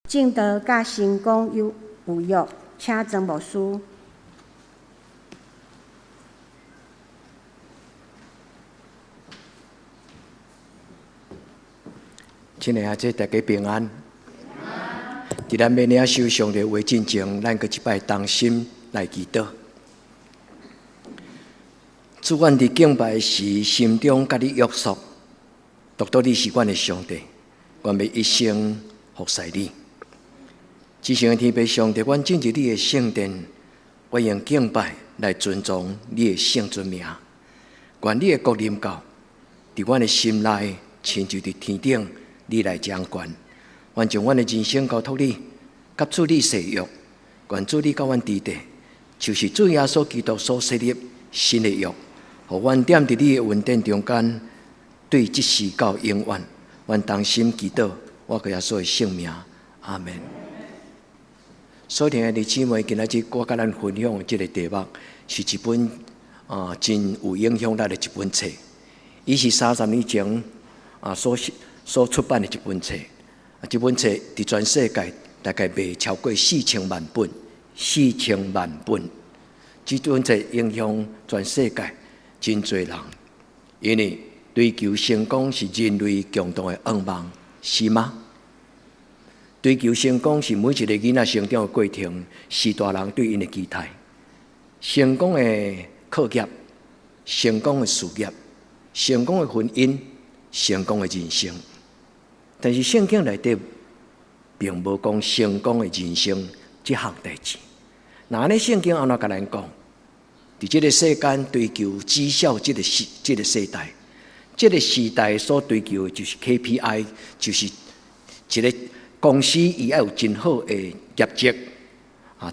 證道佮成功有約，請莊牧師。親愛的，大家平安。佇咱欲領受上帝話進前，咱閣一擺同心來祈禱。主，阮佇敬拜時，心中佮你約束，獨獨你是阮的上帝，願欲一生服侍你。至聖的天父上帝，阮進入你的聖殿，我用敬拜來尊崇你的聖尊名。願你的國臨到，佇阮的心內，親像佇天頂，你來掌權。願將阮的人生交託你，佮主你誓約。願主你佮阮佇地，就是主耶穌基督所設立新的約，予阮踮佇你的恩典中間，對這時到永遠。阮同心祈禱，我靠耶穌的聖名，阿門。所聽的弟姊妹，今仔日我佮咱分享的這个題目，是一本真有影響力的一本冊。伊是30年前所出版的一本冊。這本冊佇全世界大概賣超過4000萬本，四千萬本。這本冊影響全世界真濟人，因為追求成功是人類共同的願望，是嗎？追求成功是每一个囡仔成長的過程，是大人對𪜶的期待。成功的課業，成功的事業，成功的婚姻，成功的人生。但是聖經內底並無講成功的人生這項代誌。那按呢聖經按怎共咱講？佇這个世間追求績效這个時這个世代，這个時代所追求的就是 KPI，就是一个公司伊愛有真好的業績，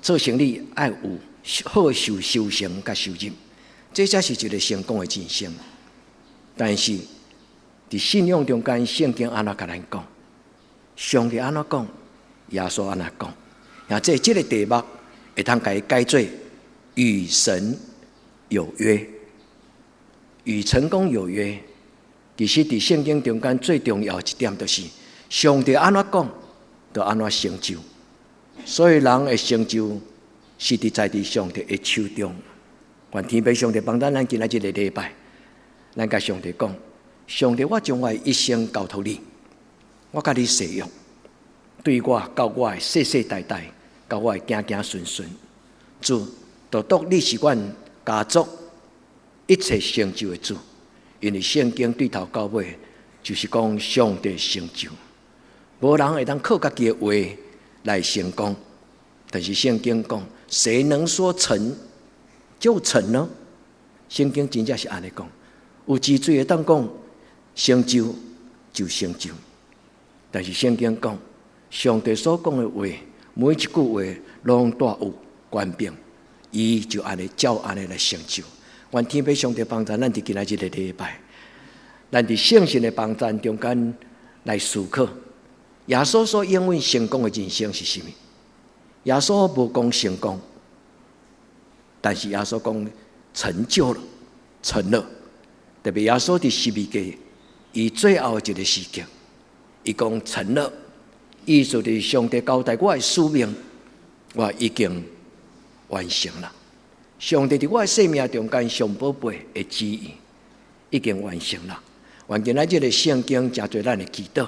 做生意愛有好的收成佮收入，這才是一个成功的人生。但是佇信仰中間，聖經按怎共咱講？上帝按怎講？耶穌按怎講？也這這个題目會當共伊改做與神有約，與成功有約。其實佇聖經中間最重要一點就是，上帝按怎講，就按怎成就。所以人的成就是佇在佇上帝的手中。願天父上帝幫咱，咱今仔這个禮拜，咱共上帝講：上帝，我將我的一生交託你，我佮你誓約，對我到我的世世代代，到我的子子孫孫，主，獨獨你是阮家族一切成就的主，因為聖經對頭到尾就是講上帝成就，無人會當靠家己的話來成功。但是聖經講，誰能說成就成呢？聖經真正是按呢講，有智慧會當講成就就成就，但是聖經講，上帝所講的話，每一句話攏帶有權柄，伊就按呢照按呢來成就。願天父上帝幫助咱佇今仔這个禮拜，咱佇聖神的幫助中間來思考，耶穌所應允成功的人生是啥物？耶穌無講成功，但是耶穌講成就了，成了。特別耶穌佇十字架，伊最後一个時刻，伊講成了，意思就是上帝交代我的使命，我已經完成了。上帝佇我的生命中間上寶貝的旨意已經完成了。願今仔日的聖經誠濟咱的祈禱，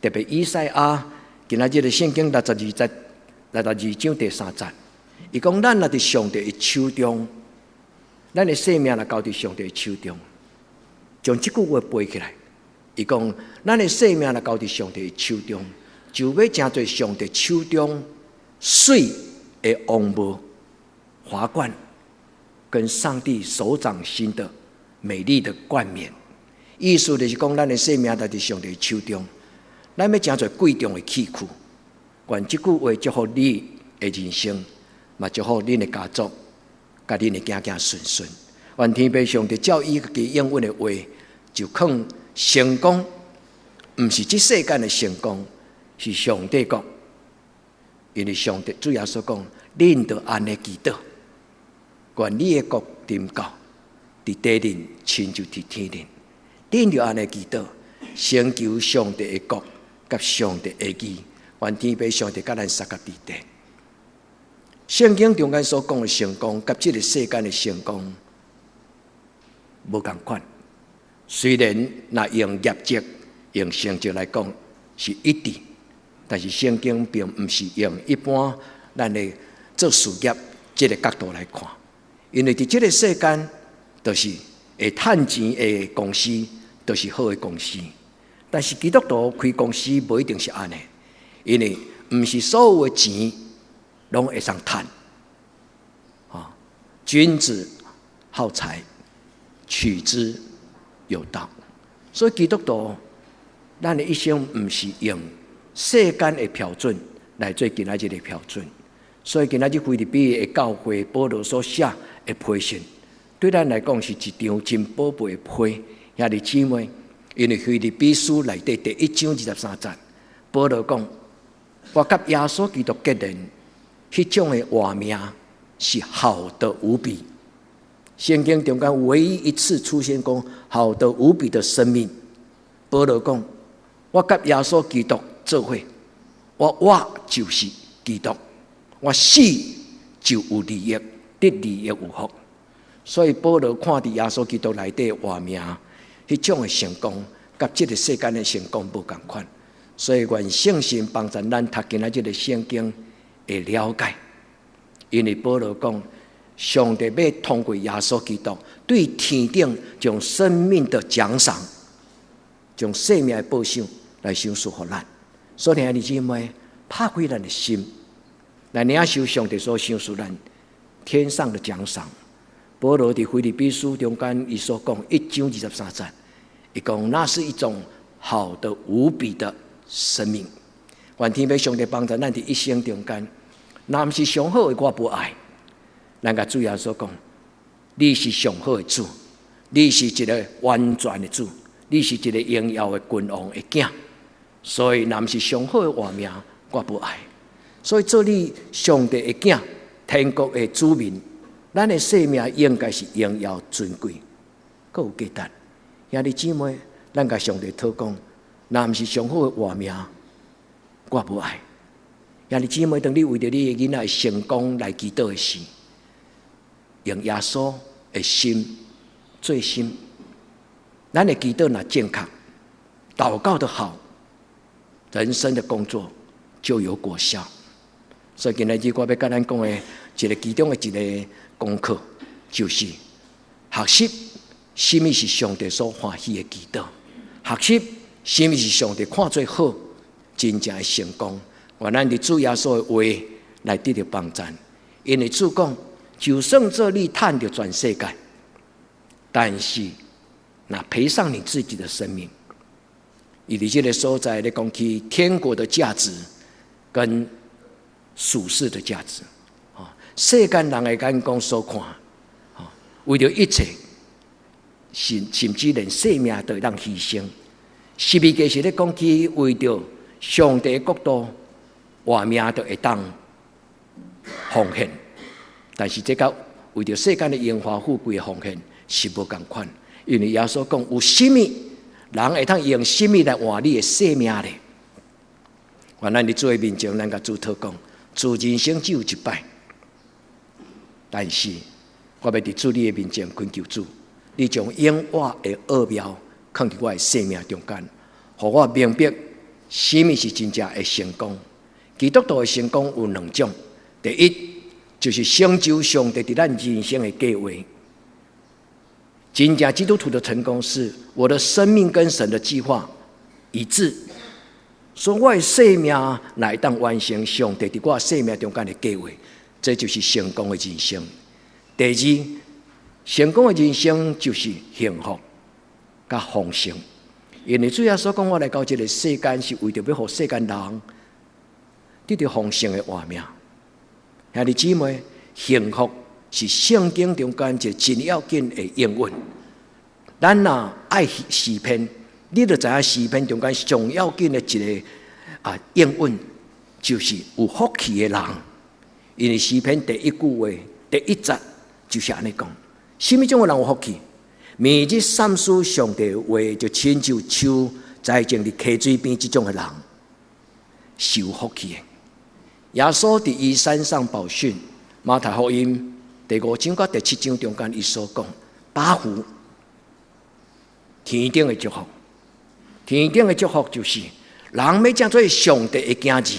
特別以賽亞今仔日的聖經62節、62章第三節，伊講咱若佇上帝的手中，咱的生命若交佇上帝的手中，將這句話背起來。伊講咱的生命若交佇上帝的手中，就欲成做上帝手中媠的王帽華冠，跟上帝手掌心的美麗的冠冕。意思就是講，咱的生命在佇上帝手中，咱欲成做貴重的器具。願這句話祝福你的人生，嘛祝福恁的家族，佮恁的子子孫孫。願天父上帝照伊家己應允的話，就看成功，毋是這世間的成功，是上帝講。因為上帝主耶穌講，恁著按呢祈禱，願你的國臨到，佇地面親像佇天頂。恁著按呢祈禱，先求上帝的國佮上帝的義，願天父上帝佮咱相佮佇底。聖經中間所講的成功，佮這个世間的成功無仝款。雖然若用業績、用成績來講是一致，但是聖經並毋是用一般咱的做事業這个角度來看，因為佇這个世間，就是會趁錢的公司，就是好的公司。但是基督徒開公司無一定是按呢，因為毋是所有的錢攏會通趁。啊，君子好財，取之有道。所以基督徒，咱的一生毋是用世間的標準來做今仔日的標準。所以今仔日腓立比的教會，保羅所寫的批信，對咱來講是一張真寶貝的批。兄弟姊妹，因為腓立比書內底第一章23節，保羅講：我佮耶穌基督結連，彼種的活命是好得無比。聖經中間唯一一次出現講好得無比的生命，保羅講：我佮耶穌基督做伙，我活就是基督，我死就有利益，得利益有福。所以保羅看佇耶穌基督內底活命，彼種的成功，佮這个世間的成功無仝款。所以願聖神幫助咱讀今仔這个聖經會了解，因為保羅講，上帝欲通過耶穌基督對天頂將生命的獎賞，將生命的報賞來賞賜予咱。所以兄弟姊妹，拍開咱的心，來領受上帝所賞賜咱天上的獎賞。保羅佇腓立比書中間，伊所講一章23節，伊講那是一種好的無比的生命。願天父上帝幫助咱佇一生中間，若毋是上好的，我無愛。咱共主耶穌講，你是上好的主，你是一个完全的主，你是一个榮耀的君王的囝，所以若毋是上好的活命，我無愛。所以做你上帝的囝，天國的子民，咱的生命應該是榮耀尊貴，閣有價值。兄弟姊妹，咱共上帝討講，若毋是上好的活命，我無愛。兄弟姊妹，當你為著你的囡仔的成功來祈禱的時，用耶穌的心做心，咱的祈禱若正確，禱告得好，人生的工作就有果效。所以今仔日我欲共咱講的一个其中的一个功課，就是學習啥物是上帝所歡喜的祈禱，學習啥物是上帝看做好，真正的成功。願咱佇主耶穌的話來得著幫助，因為主講，就算做你趁著全世界，但是若賠上你自己的生命，伊佇這个所在咧講起天國的價值跟屬世的價值，啊，世間人的眼光所看，啊，為著一切，甚至連生命都會當犧牲。十字架是咧講起為著上帝的國度，活命都會當奉獻。但是這佮為著世間的榮華富貴的奉獻是無仝款，因為耶穌講有啥物人會當用啥物來換你的性命咧？願咱佇主的面前，咱共主討講，主人生只有一擺，但是我欲佇主你的面前懇求主，你將永活的奧妙藏佇我的生命中間，予我明白啥物是真正的成功。基督徒的成功有兩種，第一，就是成就上帝佇咱人生的計劃。真正基督徒的成功是我的生命跟神的計劃一致，所以我的生命來當完成上帝佇我生命中間的計劃，這就是成功的人生。第二，成功的人生就是幸福佮豐盛。因為主耶穌講，我來到這个世間是為著欲予世間人得著豐盛的活命。兄弟姊妹，幸福是聖經中間一个真要緊的應允。咱若愛詩篇，你就知影詩篇中間上要緊的一个應允，就是有福氣的人。因為詩篇第一句話第一節就是按呢講：啥物種的人有福氣？每日三思上帝的話，就親像樹栽種佇溪水邊這種的人。是有福氣的。耶穌佇伊山上寶訓，馬太福音第五章佮第七章中間，伊所講八福，天頂的祝福，天頂的祝福就是人欲成做上帝的囝兒，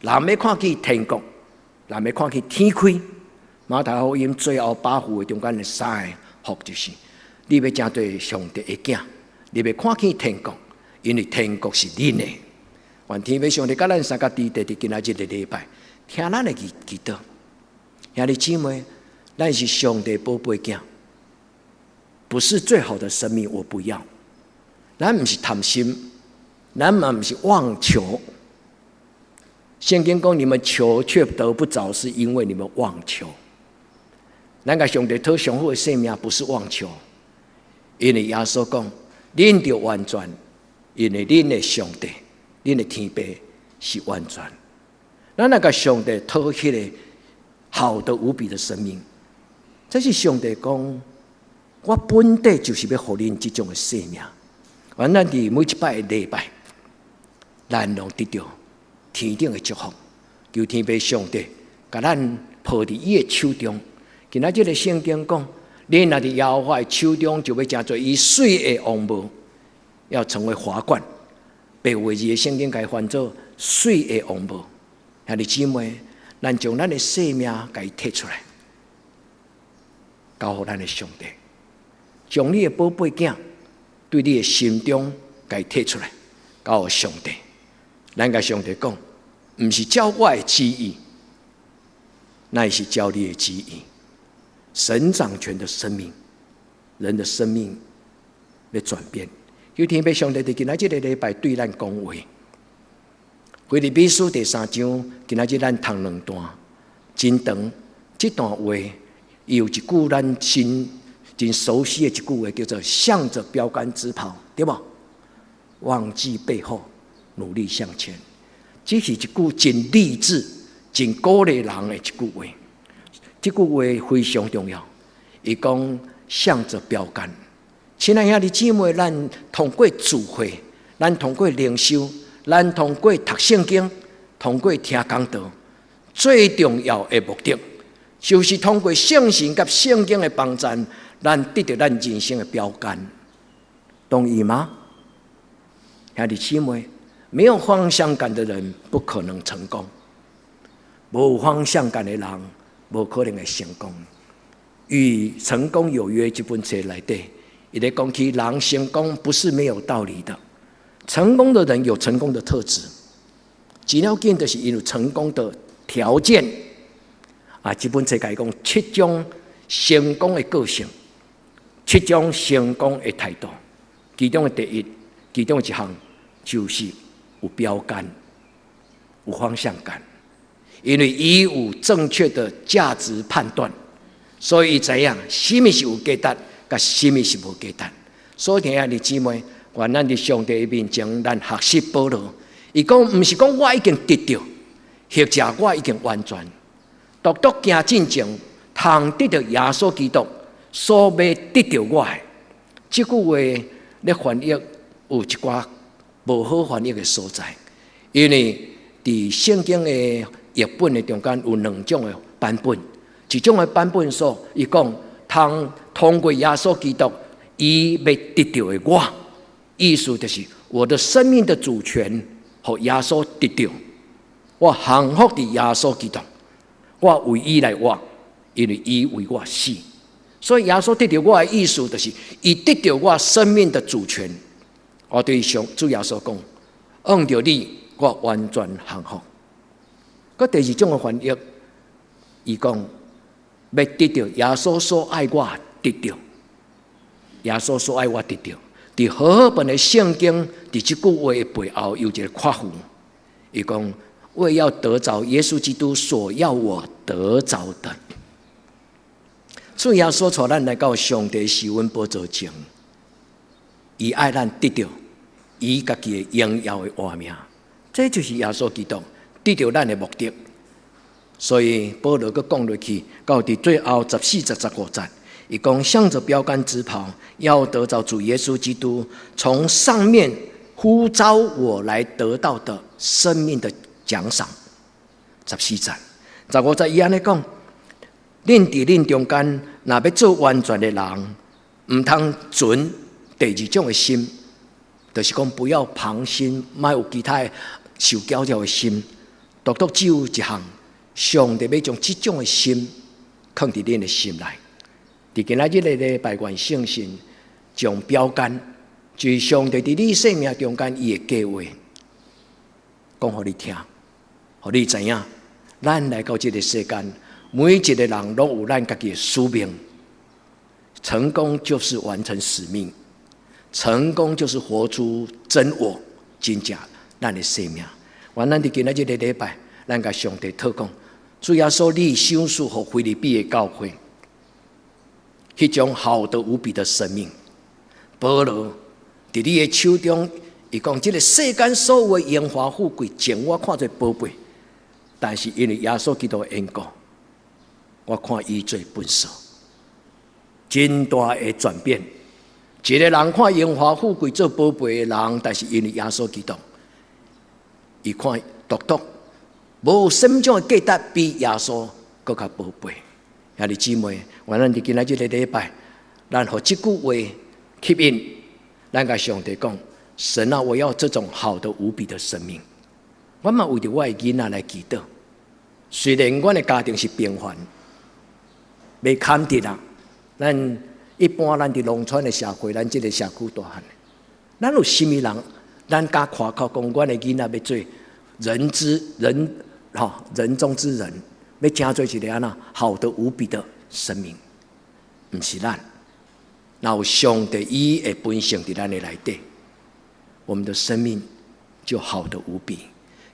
人欲看見天國，人欲看見天開。馬太福音最後八福的中間的三個福就是，你欲成做上帝的囝，你欲看見天國，因為天國是恁的。願天父上帝佮咱相佮佇佇今仔日的禮拜，聽咱的祈祈禱。兄弟姊妹，咱是上帝寶貝囝，不是最好的生命，我不要。咱毋是貪心，咱嘛毋是妄求。聖經講，你們求卻得不著，是因為你們妄求。咱共上帝討上好的生命，不是妄求，因為耶穌講，恁著完全，因為恁的上帝，恁的天父是完全。咱若共上帝討彼個好的無比的生命，這是上帝講，我本底就是欲予恁這種的生命。願咱佇每一擺的禮拜，咱攏得著天頂的祝福，求天父上帝共咱抱佇伊的手中。今仔這個聖經講，恁若佇耶和華的手中，就欲成做伊媠的王帽，要成為華冠。白話字的聖經共伊翻做媠的王帽。兄弟姊妹，咱將咱的生命共伊提出來，交予咱的上帝，將你的寶貝囝對你的心中共伊提出來，交予上帝。咱共上帝講，毋是照我的旨意，乃是照你的旨意。神掌權的生命，人的生命欲轉變。求天父上帝佇今仔這个禮拜對咱講話。腓立比書第三章，今仔日咱讀兩段，真長。這段話伊有一句咱真真熟悉的一句話，叫做“向著標竿直跑”，對無？忘記背後，努力向前。這是一句真勵志、真鼓勵人的一句話。這句話非常重要。伊講向著標竿，親愛兄弟姊妹，咱通過聚會，咱通過靈修，咱通過讀聖經，通過聽講道，最重要的目的，就是通過聖神佮聖經的幫助，咱得著咱人生的標竿。同意嗎？兄弟姊妹，沒有方向感的人不可能成功。無方向感的人，無可能會成功。與成功有約這本冊內底，伊咧講起人成功不是沒有道理的。成功的人有成功的特質，真要緊的是伊有成功的條件。啊，這本冊共伊講七種成功的個性，七種成功的態度。其中的第一，其中的一項就是有標杆，有方向感。因為伊有正確的價值判斷，所以伊知影啥物是有價值，佮啥物是無價值。所以兄弟姊妹，願咱佇上帝面前，咱學習保羅。伊講毋是講我已經得著，或者我已經完全，獨獨行進前，通得著耶穌基督所欲得著我的。這句話咧翻譯有一寡無好翻譯的所在，因為佇聖經的譯本的中間有兩種的版本，一種的版本說，伊講通通過耶穌基督，伊欲得著的我，意思就是我的生命的主權，予耶穌得著，我降服佇耶穌基督，我為伊來活，因為伊為我死，所以耶穌得著我的意思就是，伊得著我生命的主權。我對上主耶穌講，按著你，我完全降服。閣第二種的翻譯，伊講欲得著耶穌所愛我得著，耶穌所愛我得著。佇和合本的聖經，佇這句話的背後有一個括弧，伊講為要得著耶穌基督所要我得著的。主耶穌帶咱來到上帝施恩寶座前，伊愛咱得著伊家己的榮耀的活命，這就是耶穌基督得著咱的目的。所以保羅閣講落去，到佇最後14節15節，伊講向著標竿直跑，要得著主耶穌基督從上面呼召我來得到的生命的獎賞。14節、15節，伊按呢講：恁佇恁中間，若欲做完全的人，毋通存第二種的心，就是講不要旁心，莫有其他的受攪擾的心。獨獨只有一項，上帝欲將這種的心囥佇恁的心內。佇今仔日的禮拜，願聖神將標杆，就是上帝佇你生命中間伊的計劃，講予你聽，予你知影。咱來到這個世間，每一個人攏有咱家己的使命。成功就是完成使命，成功就是活出真我，真正咱的生命。願咱佇今仔這個禮拜，咱共上帝禱告，主耶穌，你賞賜予腓立比的教會，彼種好得無比的生命。保羅佇你的手中，伊講這個世間所有的榮華富貴，將我看做寶貝，但是因為耶穌基督的緣故，我看伊做糞埽。真大的轉變，一個人看榮華富貴做寶貝的人，但是因為耶穌基督，伊看獨獨無啥物種的價值比耶穌閣較寶貝。兄弟姊妹，願咱佇今仔這個禮拜，咱予這句話吸引，咱共上帝講：神啊，我要這種好得無比的生命。我嘛為著我的囡仔來祈禱。雖然阮的家庭是平凡，袂堪得啦。咱一般咱佇農村的社會，咱這個社區大漢，咱有啥物人，咱敢誇口講，阮的囡仔欲做人之人，吼人中之人，欲成做一個按怎好得無比的生命，毋是咱。若有上帝伊的本性佇咱的內底，我們的生命就好得無比。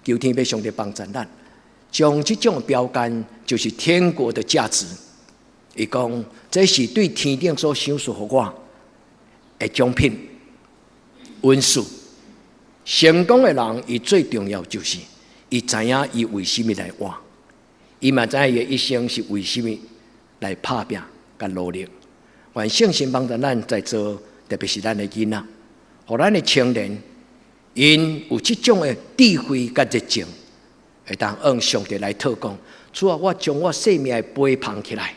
求天父上帝幫助咱，將這種標杆就是天國的價值。伊講，這是對天頂所賞賜予我的獎品、恩賜。成功的人，伊最重要就是伊知影伊為啥物來活，伊嘛知影伊的一生是為啥物來拍拚佮努力。願聖神幫助咱在座，特別是咱的囡仔，予咱的青年，𪜶有這種的智慧佮熱情，會當向上帝來禱告。主啊，我將我生命的杯捧起來。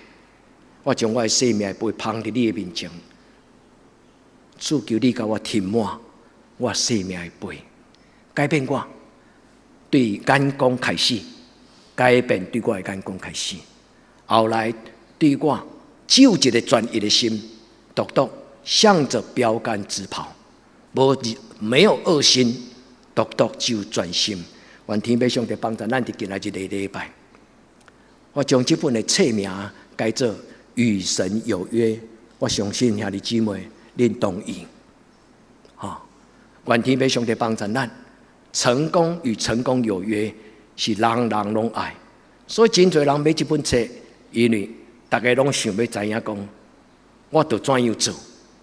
我將我的生命的杯捧佇你的面前，主求你共我斟滿我生命的杯，改變我對眼光開始，改變對我的眼光開始。後來對我只有一個專一的心，獨獨向著標杆直跑，無沒有二心，獨獨只有專心。願天父上帝幫助咱佇今仔這個禮拜，我將這本的冊名改做《與神有約》，我相信兄弟姊妹恁同意。吼，願天父上帝幫助咱，成功與成功有約是人人攏愛，所以真濟人買這本冊，因為逐家攏想欲知影講，我著怎樣做，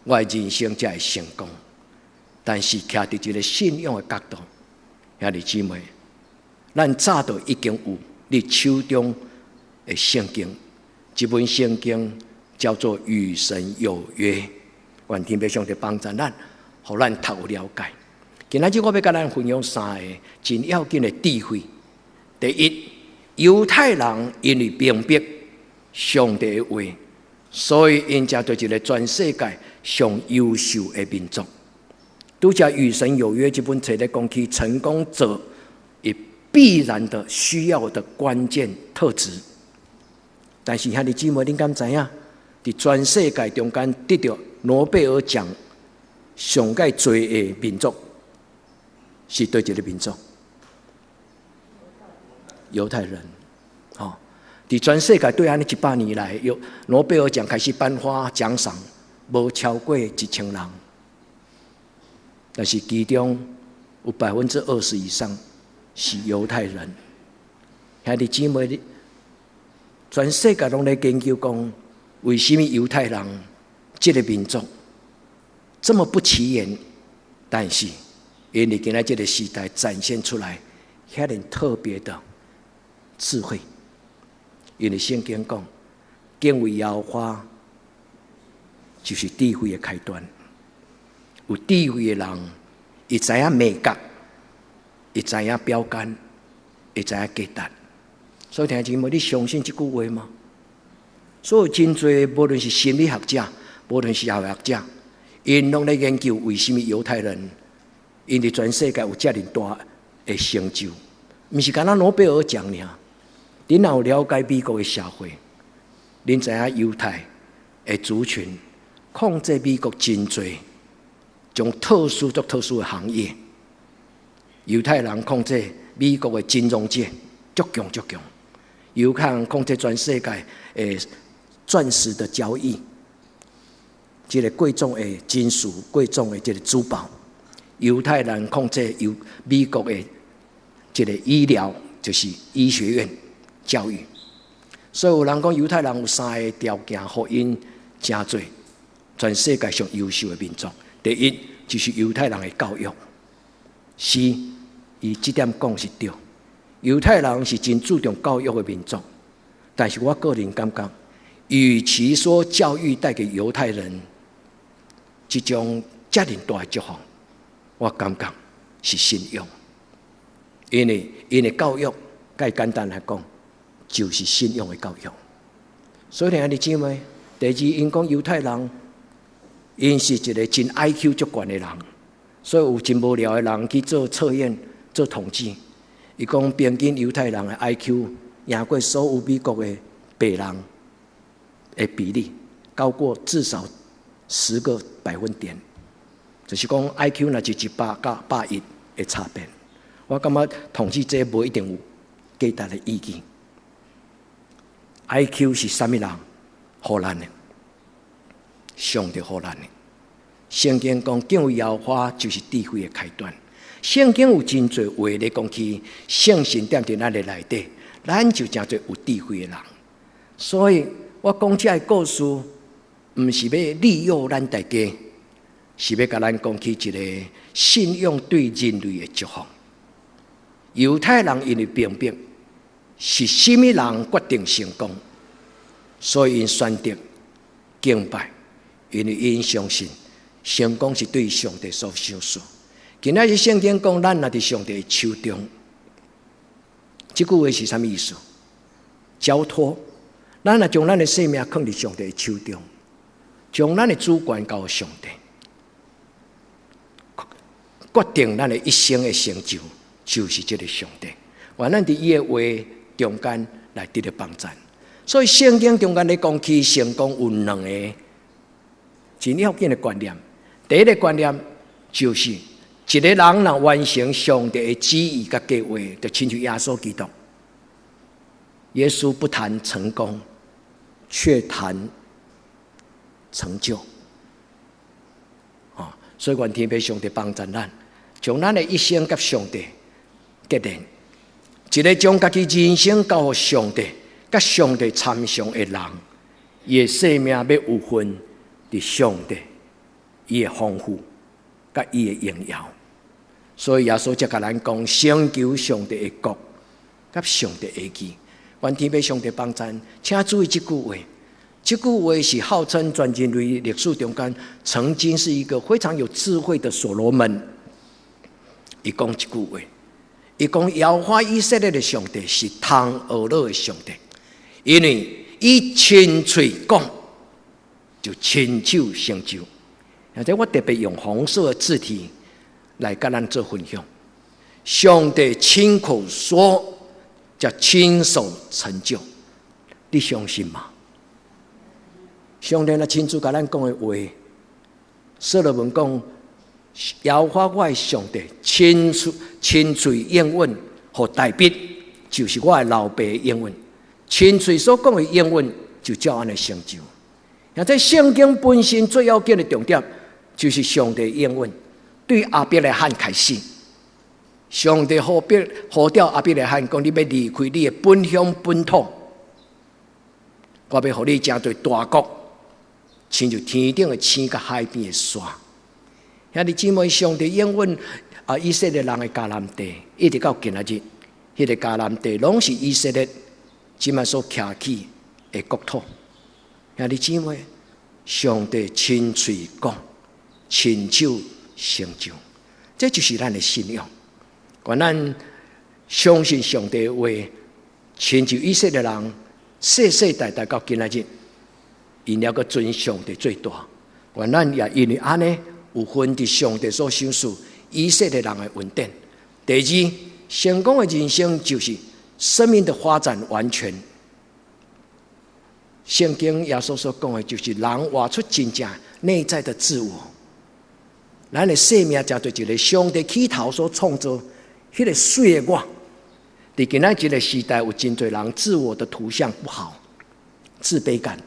我的人生才會成功。但是徛佇一個信仰的角度，兄弟姊妹，咱早就已經有你手中的聖經，這本聖經叫做《與神有約》。願天父上帝幫助咱，予咱較有了解。今仔日我欲共咱分享三個真要緊的智慧。第一，猶太人因為明白上帝的話，所以𪜶成做一個全世界上優秀的民族。拄才《與神有約》這本冊咧講起成功者，伊必然的需要的關鍵特質。但是兄弟姊妹，恁敢知影？佇全世界中間得著諾貝爾獎上蓋濟的民族是佗一個民族？猶太人。吼，佇全世界對按呢100年來，有諾貝爾獎開始頒發獎賞，無超過1000人。但是其中有20%以上是猶太人。兄弟姊妹，全世界攏咧研究講，為啥物猶太人這個民族這麼不起眼？但是𪜶佇今仔這個時代展現出來，遐爾特別的智慧。因為聖經講，敬畏耶和華就是智慧的開端。有智慧的人，伊知影眉角，伊知影標杆，會知影價值。所以弟兄姊妹，你相信這句話嗎？所以真濟，無論是心理學者，無論是學者，𪜶攏咧研究為啥物猶太人，𪜶佇全世界有遮爾大的成就，毋是干焦諾貝爾獎爾。恁若有了解美國的社會，恁知影猶太的族群控制美國真濟種特殊足特殊的行業，猶太人控制美國的金融界足強足強，猶太人控制全世界的鑽石的交易，這个貴重的金屬、貴重的這个珠寶，猶太人控制猶美國的這个醫療，就是醫學院教育。所以有人講猶太人有三个條件，予𪜶成做全世界上優秀的民族。第一，就是猶太人的教育。是，伊這點講是對。猶太人是真注重教育的民族，但是我個人感覺，與其說教育帶給猶太人這種遮爾大的祝福，我感覺是信仰。因為𪜶的教育，較簡單來講，就是信仰的教育。所以兄弟姊妹，第二，𪜶講猶太人，𪜶是一个真 I Q 足懸的人，所以有真無聊的人去做測驗、做統計。伊講平均猶太人的 I Q 贏過所有美國的白人的比例，高過至少10個百分點。就是講 I Q 若是100佮110的差別。我感覺統計這無一定有價值的意義。I Q 是啥物人予咱的？上帝予咱的。聖經講敬畏耶和華就是智慧的開端。聖經有真濟話咧講起聖神踮佇咱的內底，咱就成做有智慧的人。所以我講這个故事，毋是欲利誘咱大家，是欲共咱講起一个信仰對人類的祝福。猶太人因為明白是啥物人決定成功，所以𪜶選擇敬拜，因為𪜶相信成功是對上帝所賞賜。今仔日聖經講，咱若佇上帝的手中，這句話是啥物意思？交託，咱若將咱的生命囥佇上帝的手中，將咱的主權交予上帝，決定咱的一生的成就，就是這个上帝。願咱佇伊的話中間來得著幫贊。所以聖經中間咧講起成功有兩个真要緊的觀念。第一个觀念就是一个人若完成上帝的旨意佮計劃，就親像耶穌基督。耶穌不談成功，卻談成就。啊，所以願天父上帝幫助咱，將咱的一生佮上帝結連。一个將家己人生交予上帝，佮上帝參詳的人，伊的生命欲有份佇上帝伊的豐富，佮伊的榮耀。所以耶穌才共咱講，先求上帝的國，佮上帝的義。願天父上帝幫贊，請注意這句話。這句話是號稱全人類歷史中間曾經是一個非常有智慧的所羅門。伊講這句話，伊講耶和華以色列的上帝是通學樂的上帝，因為伊親喙講就親手成就。而且我特別用紅色的字體來佮咱做分享。上帝親口說，才親手成就，你相信嗎？上帝若親自共咱講的話，所羅門講，耶和華我的上帝親嘴親喙應允予大衛，就是我的老爸應允，親喙所講的應允就照按呢成就。而這聖經本身最要緊的重點，就是上帝應允對亞伯拉罕開始。上帝呼召呼召亞伯拉罕講：你欲離開你的本鄉本土，我欲予你成做大國，親像天頂的星佮海邊的沙。兄弟姊妹，上帝應允啊，以色列人的迦南地，一直到今仔日，彼个迦南地攏是以色列這擺所徛起的國土。兄弟姊妹，上帝親喙講，親手成就，這就是咱的信仰。願咱相信上帝的話，親像以色列人世世代代到今仔日，𪜶猶閣尊上帝做大。願咱也因為按呢有份佇上帝所賞賜以色列人的恩典。第二，成功的人生就是生命的發展完全。聖經耶穌所講的，就是人活出真正內在的自我。咱的生命成做一个上帝起頭所創造彼个媠的我。佇今仔這个時代，有真濟人自我的圖像不好，自卑感，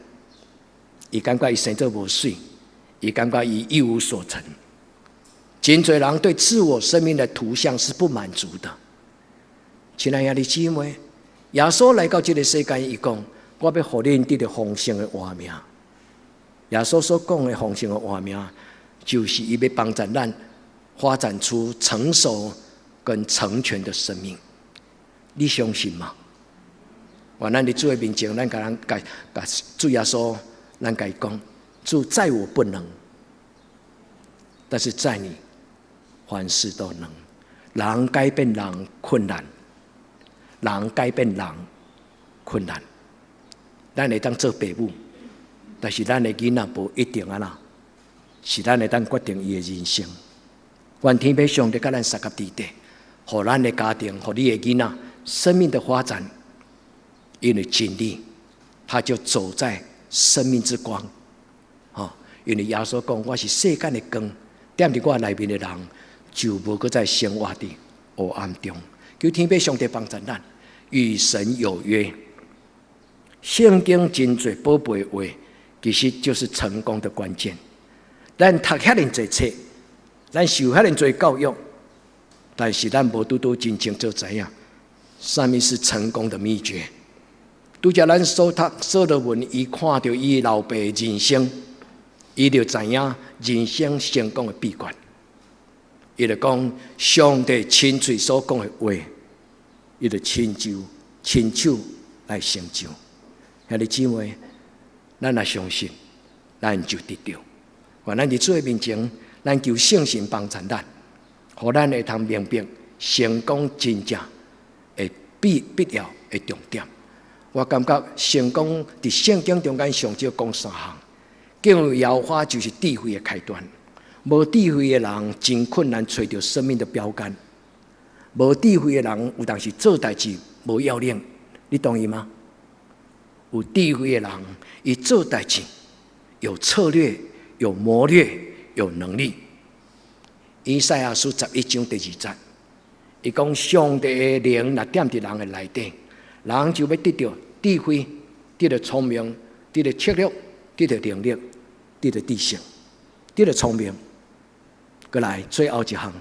伊感覺伊生做無媠，伊感覺伊一無所成。真濟人對自我生命的圖像是不滿足的。親愛的姊妹，耶穌來到這个世間，伊講：我欲予恁得著豐盛的活命。耶穌所講的豐盛的活命，就是伊欲幫助咱發展出成熟跟成全的生命。你相信嗎？願咱佇主的面前，咱共人共共主耶穌，咱共伊講：主在我不能，但是在你凡事都能。人改變人困難，人改變人困難。咱會當做爸母，但是咱的囡仔無一定按怎，是咱會當決定伊的人生。願天父上帝佮咱相佮佇底，予咱的家庭，予你的囡仔生命的發展，因為真理，他就走在生命之光。吼，因為耶穌講，我是世間的光，踮佇我內面的人，就無閣再生活佇黑暗中。求天父上帝幫助咱，與神有約。聖經真濟寶貝話，其實就是成功的關鍵。咱讀遐爾濟冊，咱受遐爾濟教育，但是咱無拄拄真正做知影，啥物是成功的秘訣。拄才咱所讀所羅門，伊看著伊老爸人生，伊就知影人生成功的秘訣。伊就講上帝親喙所講的話，伊就親手親手來成就。兄弟姊妹，咱若相信，咱就得著。願咱佇主的面前，咱求聖神幫助咱，予咱會通明白成功真正的必要的重點。我感覺成功佇聖經中間上少講三項，敬畏耶和華就是智慧的開端。無智慧的人真困難揣著生命的標杆。無智慧的人有當時做代誌無要領，你同意嗎？有智慧的人，伊做代誌有策略、有謀略、有能力。以賽亞書11章第2節，伊講上帝的靈若踮佇人的內底，人就欲得著智慧，得著聰明，得著策略，得著能力，得著知識，得著聰明。閣來最後一項，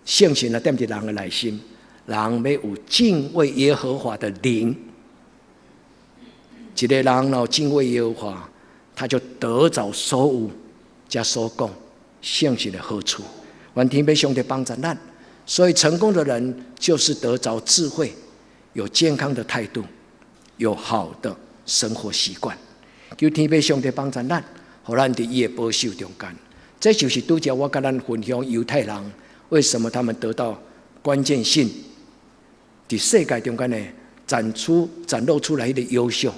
聖神若踮佇人的內心，人欲有敬畏耶和華的靈。一個人若敬畏耶和華，他就得著所有遮所講聖神的好處。願天父上帝幫助咱，所以成功的人就是得著智慧，有健康的態度，有好的生活習慣。求天父上帝幫助咱，予咱佇伊的保守中間。這就是拄才我共咱分享猶太人為什麼他們得到關鍵性，佇世界中間呢展出展露出來的優秀。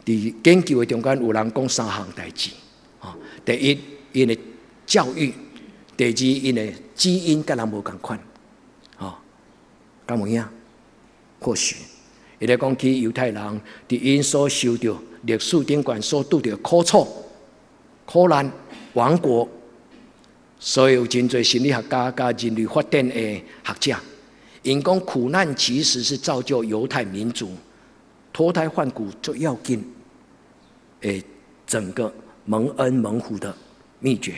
佇研究的中間有人講三項代誌，第一，𪜶的教育；第二，𪜶的基因佮人無仝款，吼，敢有影？或許，伊咧講起猶太人佇𪜶所受著歷史頂懸所拄著苦楚、苦難、亡國，所以有真濟心理學家佮人類發展的學者，𪜶講苦難其實是造就猶太民族脫胎換骨最要緊，整個蒙恩蒙福的秘訣。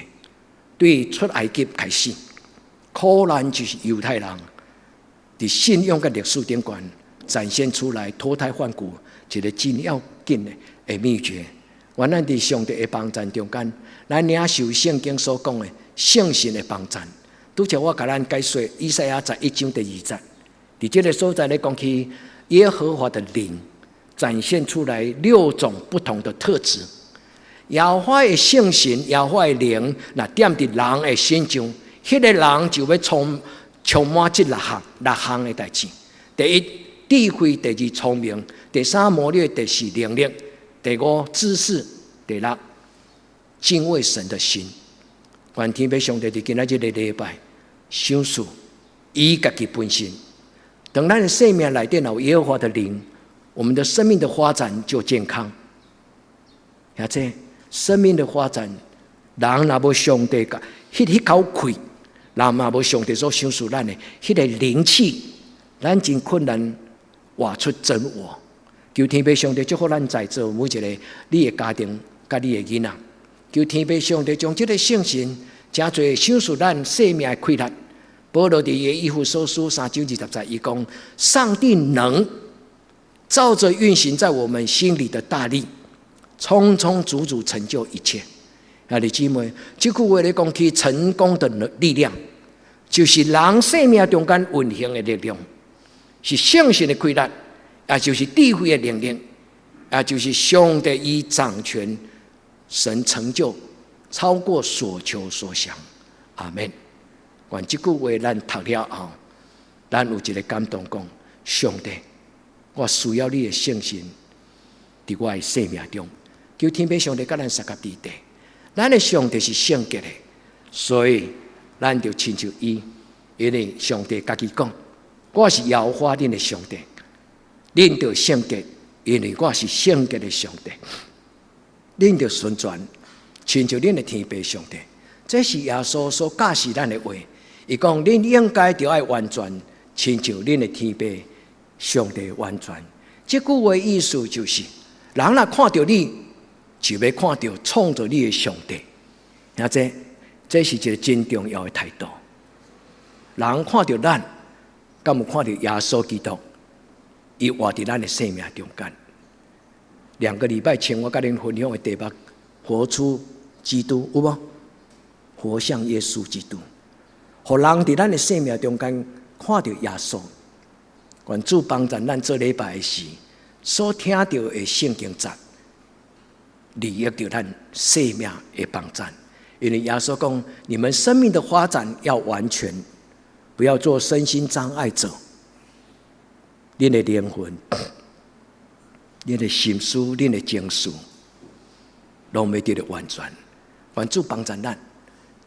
對出埃及開始，苦難就是猶太人佇信仰佮歷史頂懸展現出來脫胎換骨一個真要緊的秘訣。願咱佇上帝的幫助中間，咱領受聖經所講的聖神的幫助。拄才我共咱解說以賽亞十一章第二節，佇這个所在咧講起耶和華的靈展現出來六種不同的特質。耶和華的聖神，耶和華的靈，若踮佇人的身上，彼個人就欲從充滿這六項六項的代誌。第一，智慧；第二，聰明；第三，謀略；第四，能力；第五，知識；第六，敬畏神的心。願天父上帝佇今仔這个禮拜，賞賜伊家己本身。當咱的生命內底有耶和華的靈，我們的生命的發展就健康。而且生命的發展，人若無上帝共彼口氣，人若無上帝所賞賜咱的彼個靈氣，咱真困難活出真我。求天父上帝祝福咱在座每一個你的家庭佮你的囡仔。求天父上帝將這个聖神誠濟賞賜咱生命的氣力。保羅佇以弗所書3章20節，伊講：上帝能照着運行在我們心裡的大力，充充足足成就一切。兄弟姊妹，這句話咧講起成功的力量，就是人生命中間運行的力量，是聖神的氣力，也就是智慧的能力，也就是上帝伊掌權，神成就超過所求所想。阿門。願這句話咱讀了後，咱有一个感動，講上帝，我需要你的聖神佇我的生命中。求天父上帝佮咱相佮佇地，咱的上帝是聖潔的，所以咱就親像伊，因為上帝家己講，我是耶和華恁的上帝，恁著聖潔，因為我是聖潔的上帝。恁著純全，親像恁的天父上帝。這是耶穌所教示咱的話。伊講，恁應該著愛完全，親像恁的天父上帝完全。這句話意思就是，人若看著你，就欲看著創造你的上帝。兄弟，這是一个真重要的態度。人看著咱，敢有看著耶穌基督？伊活佇咱的生命中間。2個禮拜前，我佮恁分享的題目：活出基督，有無？活像耶穌基督，予人佇咱的生命中間看著耶穌。願主幫助咱做禮拜的時，所聽著的聖經節，利益著咱生命的幫助。因為耶穌講：你們生命的發展要完全，不要做身心障礙者。恁的靈魂、恁的心思、恁的情緒，攏欲得著完全。願主幫助咱。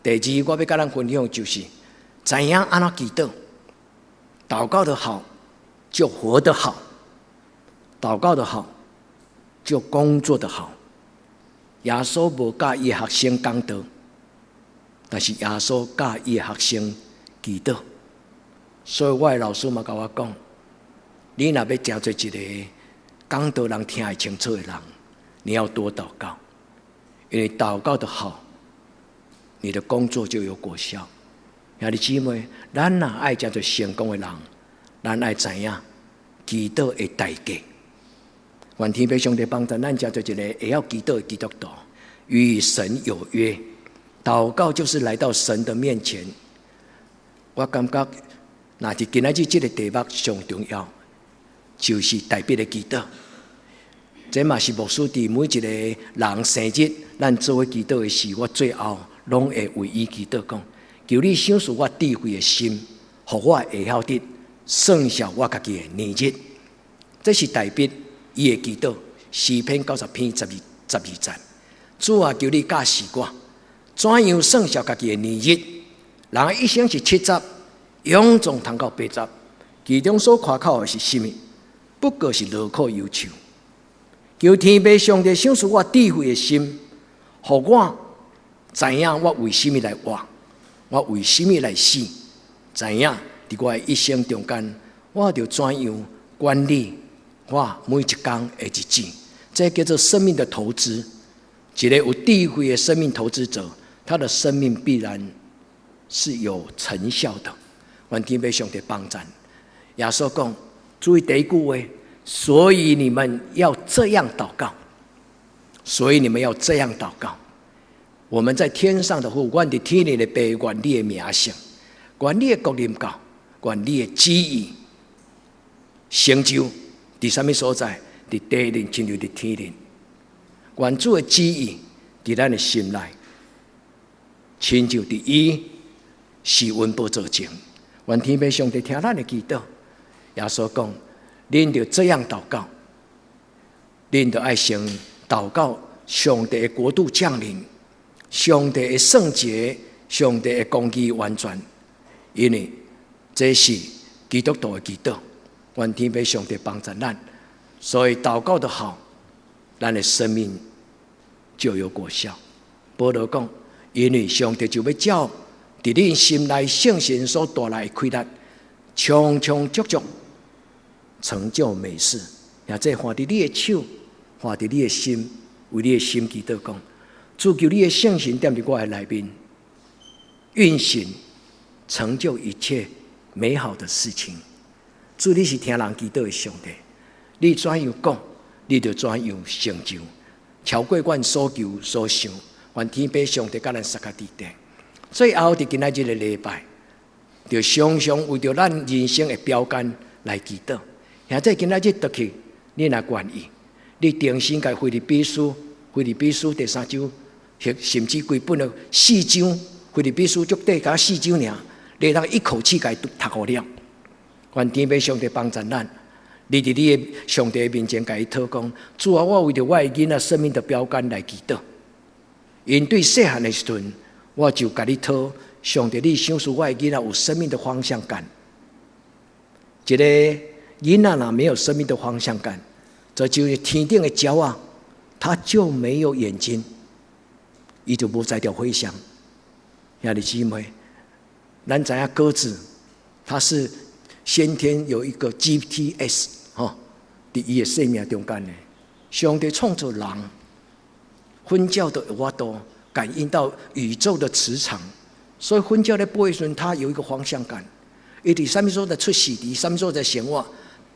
第二，我欲佮咱分享就是，知影按怎祈禱，禱告得好，就活得好；禱告得好，就工作得好。耶穌無教伊的學生講道，但是耶穌教伊的學生祈禱。所以我的老師嘛共我講，你若欲成做一个講道人聽會清楚的人，你要多禱告，因為禱告得好，你的工作就有果效。兄弟姊妹，咱若愛成做成功的人，咱愛知影祈禱的代價。願天父上帝幫助咱成做一個會曉祈禱的基督徒，與神有約。禱告就是來到神的面前。我感覺，若是今仔日這个題目上重要，就是大衛的祈禱。這嘛是牧師佇每一个人生日，咱做伙祈禱的時，我最後攏會為伊祈禱，講求你賞賜我智慧的心，予我會曉得算數我家己的年日。這是大衛伊的祈禱，詩篇90篇12節。主啊，求你教示我，怎樣算數家己的年日？人一生是70，勇壯通到80，其中所誇口的是啥物？不過是勞苦憂愁。求天父上帝賞賜我智慧的心，予我知影我為啥物來活，我為啥物來死？知影佇我的一生中間，我著怎樣管理我每一工的日子？這叫做生命的投資。一個有智慧的生命投資者，他的生命必然是有成效的。願天父上帝幫助。耶穌講，注意第一句話，所以你們要這樣禱告。所以你們要這樣禱告。我們在天上的父，阮佇天頂的爸，願你的名聖，願你的國臨到，願你的旨意成就佇啥物所在？佇地頂，親像佇天頂。願主的旨意佇咱的心內，親像佇伊施恩寶座前。願天父上帝聽咱的祈禱。耶穌講：恁著這樣禱告，恁著愛先禱告上帝的國度降臨，上帝的聖潔，上帝的公義完全。因為這是基督徒的祈禱，願天父上帝幫助咱。所以禱告得好，咱的生命就有果效。保羅講，因為上帝就欲照佇恁心內聖神所帶來的氣力，充充足足成就美事。也這看佇你的手，看佇你的心，為你的心祈禱講，主求你的聖神踮佇我的內面運行，成就一切美好的事情。主，你是聽人祈禱的上帝，你怎樣講，你就怎樣成就，超過阮所求所想。願天父上帝佮咱相佮佇咧。最後，佇今仔日的禮拜，就常常為著咱人生的標杆來祈禱。兄弟，今仔日轉去，你若願意，你重新共腓立比書，腓立比書第三章，或甚至規本的四章，腓立比書足短，才四章爾，你通一口氣共讀予了。願天父上帝幫助咱，你佇你的上帝面前共伊討講，主啊，我為著我的囡仔生命的標杆來祈禱。𪜶對細漢的時陣，我就共你討，上帝，你賞賜我的囡仔有生命的方向感。一个囡仔若沒有生命的方向感，這就是天頂的鳥仔，他就沒有眼睛，伊就無才調飛翔。兄弟姊妹，咱知影鴿子，它是先天有一個 GPS 吼，佇伊的生命中間的。上帝創造人，糞鳥都有法度感應到宇宙的磁場，所以糞鳥咧飛的時陣，它有一個方向感。伊佇啥物所在出世，佇啥物所在生活，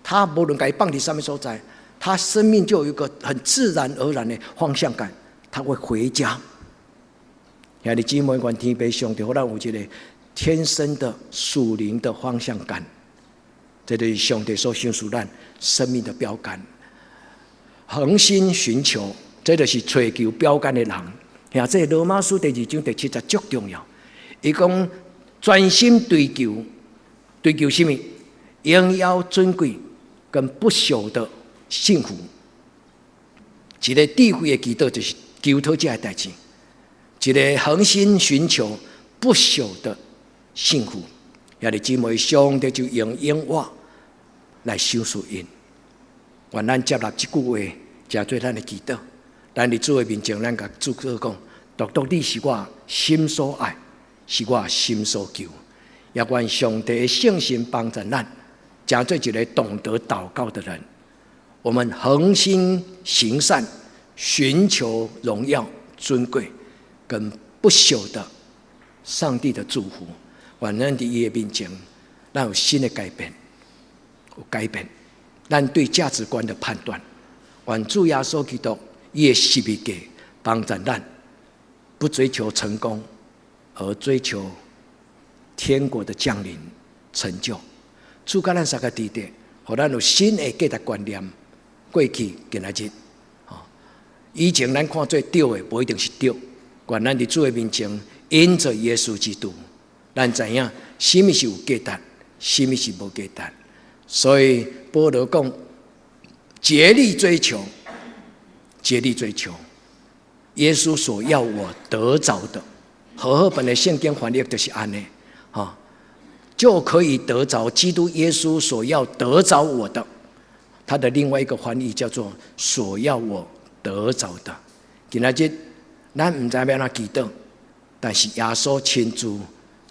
它無論共伊放佇啥物所在，它生命就有一個很自然而然的方向感，它會回家。兄弟姊妹，願天父上帝予咱有一個天生的屬靈的方向感，這就是上帝所賞賜咱生命的標杆。恆心尋求，這就是追求標杆的人。兄，這羅馬書第二章第七節足重要。伊講專心追求，追求啥物？榮耀尊貴跟不朽的幸福。一個智慧的祈禱就是求討這个代誌。一個恆心尋求不朽的幸福，兄弟姊妹，上帝就用永活來賞賜𪜶。願咱接納這句話，成做咱的祈禱。咱佇主的面前，咱共主講：獨獨你是我心所愛，是我心所求。也願上帝的聖神幫助咱，成做一個懂得禱告的人。我們恆心行善，尋求榮耀尊貴跟不朽的上帝的祝福。願咱佇伊的面前，咱有新的改變，有改變，咱對價值觀的判斷。願主耶穌基督伊的十字架幫助咱，不追求成功，而追求天國的降臨成就。主佮咱相佮佇咧，予咱有新的價值觀念。過去今仔日，以前咱看做對的，無一定是對。願咱佇主的面前，因著耶穌基督，咱知影啥物是有價值，啥物是無價值。所以保羅講，竭力追求，竭力追求耶穌所要我得著的。和合本的聖經翻譯就是按呢，就可以得著基督耶穌所要得著我的。他的另外一個翻譯叫做“所要我得著的”。今仔日咱毋知欲按怎祈禱，但是耶穌親自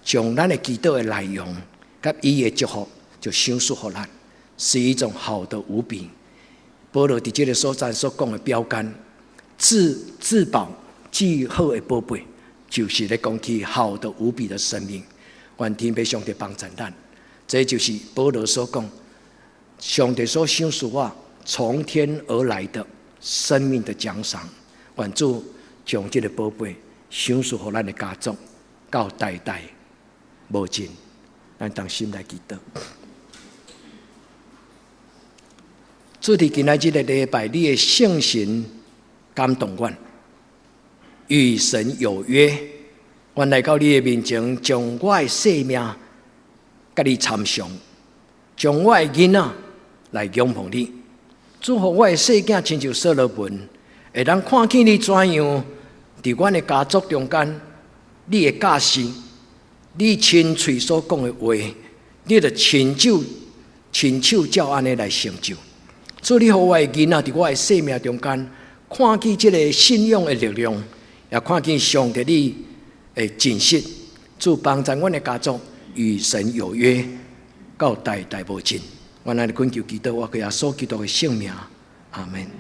將咱的祈禱的內容，佮伊的祝福就賞賜予咱，是一種好的無比。保羅佇這个所在所講的標杆，至至寶至好的寶貝，就是咧講起好的無比的生命。願天父上帝幫助咱，這就是保羅所講。上帝所賞賜我從天而來的生命的獎賞，願主將這个寶貝賞賜予咱的家族，到代代無盡。咱同心來祈禱。主佇今仔日的禮拜，你的聖神感動阮，與神有約，阮來到你的面前，將我的性命佮你參詳，將我的囡仔來仰望你。祝福我的細囝親像所羅門，會當看見你怎樣佇阮的家族中間，你的教示，你親喙所講的話，你著親手親手照按呢來成就。主，你予我的囡仔佇我的生命中間，看見這个信仰的力量，也看見上帝你的真實。主幫助阮的家族與神有約，到代代無盡。阮按呢懇求祈禱，我耶穌基督的聖名，阿門。